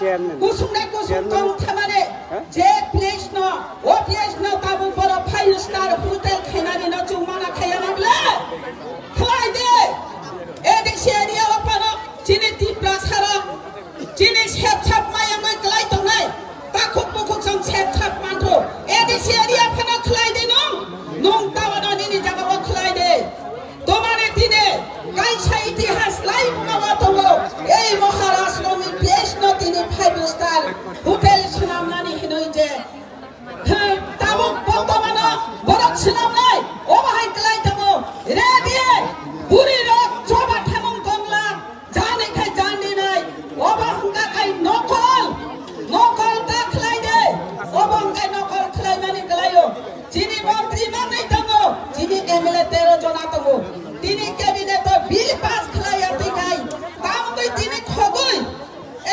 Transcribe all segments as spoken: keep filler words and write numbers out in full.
Kusung nai kusung tong thamani je place no, o place no tabuk borok five star hotel khainani no chwng mana khaiya na bwle? Khlai de. A D C area o phano chini Tiprasa rok chini sep sap maya mai klai tongnai. Takhuk bukhuk song sep sap mantho. A D C area phano khlai de nung. Nung tawano nini jaga o khlai de. Tomare tine kaisa itihas lai mawa tongo. Ei Maharaj Romi Pesh no tini five star hotel swnamnani hinoi je. Tabuk bortomano borok swnamnai. Obo hai klai tongo. Ready. Buri rok choba themung tongla. Jani khai jani nai. Obo hwnka khai nokol. Nokol ta khlai de. Obo hwnka nokol khlai mani klaio. Chini montri manwi tongo, chini M L A tero jona tongo. Tini cabinet o bill pass khlai ya twi khai, tamtwi tini khogwi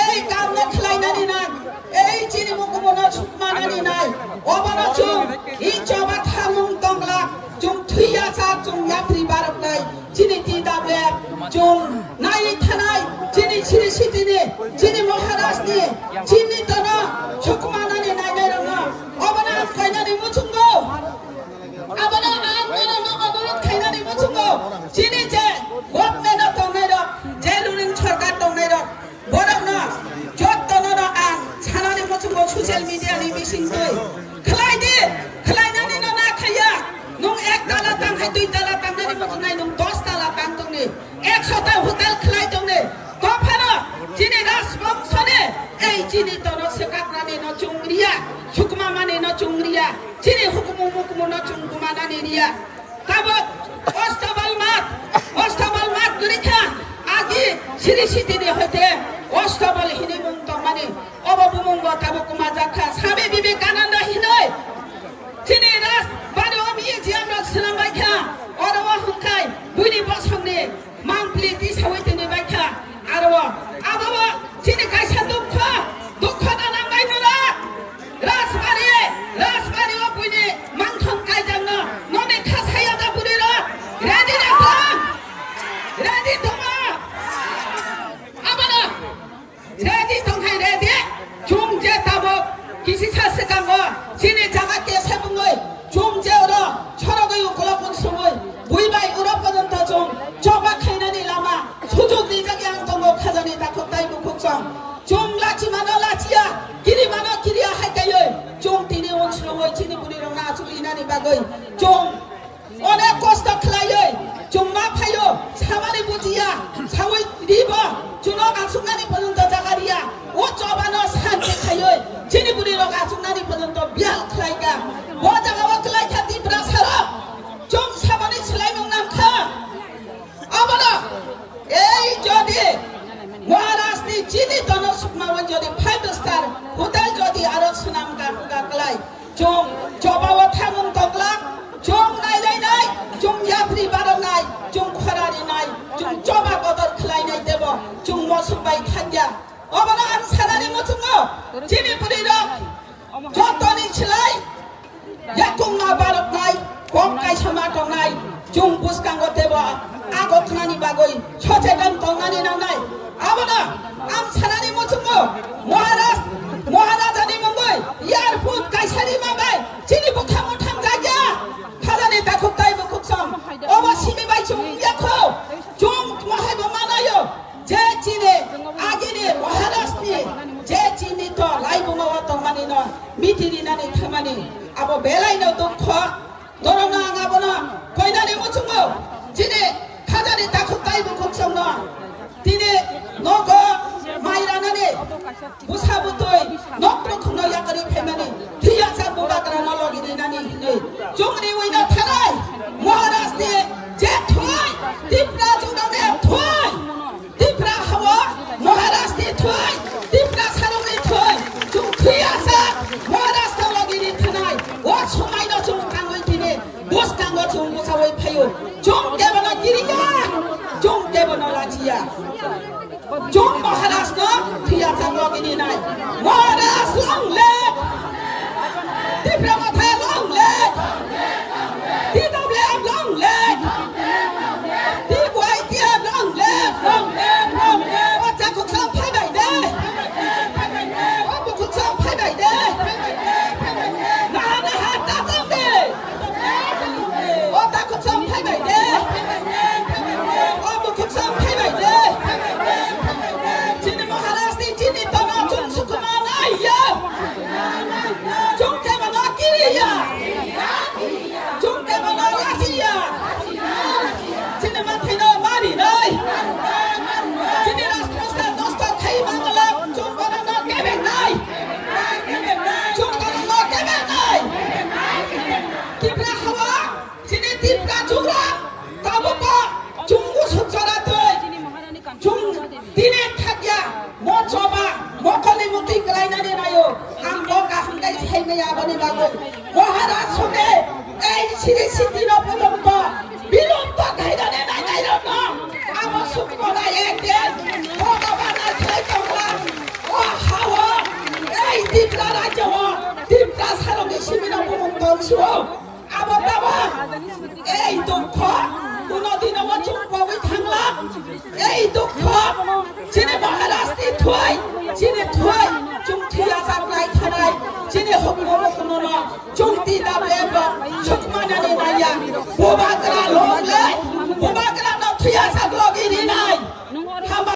ei kamno khlainani nai, ei chini mukumuno sukmanani nai. Obono chwng i choba thamung tongla, chwng thwiya sa chwng yapri barok nai. Chini T W F chwng nai thanai, chini Sri Sitini, chini Maharaj ni, chini tono sukmanani nainai rokno. Obono ang kainani muchungo. Abono ang norokno onurodh khainani muchungo. Chini je government o tongnai rok, je ruling sorkar tongnai rok, borokno jottono no ang sanani muchungo social media ni bising twi. Khlai di, khlainani no na khaiya. Nung ek tala tang hai dui tala tangnani muchungnai nung dos tala tang tongni. Ekso ta hotel khlai tongni. Tophano chini rajbongshoni ei chini tono swkaknani no chwng riya, sukmamani no chwng riya, chini hukumu mukumu no chwng kumanani riya. Tabuk Ostabal mat, Ostabal mat gurikha agi Sri Sitini hoite Ostabal hinwi mung tongmani obo bumungo tabuk kumajakha Swami Vivekananda hinwi. Chini rajbari o museum rok swnam bai kha, oro o hwnkhai buini bosongni mangpili tisaui tini bai kha. Aro o, abo o chini kaisa dukho, dukho no nang bai nula. Rajbari, rajbari o buini mangthong kaijak no, noni kha saya da buri rok. Ready na tong? Ready tongma? Abono. Ready tongkhai ready. Chwng je tabuk kisisa swkango chini jaga kesa bwngwi chwng je oro chorogwi ukolok unsugwi bui bai uro pojonto chwng choba khainani lama sujuk rijak yang tongo khajani takhuk tai bukhuk chwng. Chwng lachimano lachiya, kirimano kiriya hai kaiwi chwng tini unsugwi chini bwrwirokno achugwi inani bagwi chwng Onek kosto khlaiwi chwng ma phaio, samani bujiya, saui ribo, chwngno asuknani phanangto jaga riya, o chobano santi khaiwi chini bwrwirok asuknani phanangto biyal khlaikha. Bo jagao khlaikha Tiprasarok, chwng samani swlaimung nangkha. Abono ei jodi Maharajni chini tono sukmawi jodi five star hotel jodi aro swnam ka, ka klai, Chwng chobao thamung tongla, chwng nailainai, chwng yapri baranai, chwng khorarinai, chwng choba kotor khlainai tebo, chwng mosuk bai thangya. Obono ang sanani muchungo, chini bwrwirok jotoni slai yakungma baroknai, kok kaisa ma tongnai, chwng bwskango tebo agotnani bagwi sochetan tongnani nangnai. Abono ang sanani muchungo Maharaj, Maharajani mungwi airport kaisa rima bai chini bwkha muthang jagya. Khajani takhuk tai bukhuk song. Obo simi bai chwng yakho. Chwng mohai bo manayo. Je chini agini Maharajni je chini to laibuma o tongmani no miti rinani thangmani abo belai no dukho. Norokno ang abono koinani muchungo chini khajani takhuk tai bukhuk songno tini nogo mai ranani bwsa bwtwi nok rwkhwngno yakarwi phaimani thwiya sa bubagra no logi rinani hinwi chwngni uino thanai Maharajni je thwi Tipra judone thwi Tipra hawa Maharajni thwi, Tipra sarokni thwi, chwng thwi asa Maharaj tonglogi ri thwnai. O somaino chwng tangwi tini, bwskango chwng bwchawi phaio. Chwng kebono kiriya, chwng kebono lachiya. Chwng Maharajno thwi asa logi rinai. Thai maya aboni bagwi Maharaj Soke ei siri siti no pulumto bilumto khainani nainai rokno abo sukmona ekdin Bhagabana thai tongla o hao ei Tipra rajyo o Tipra sarokni simi no pulumto suo abo tamo ei dukho kuno dino o chukpogwi thangla ei dukho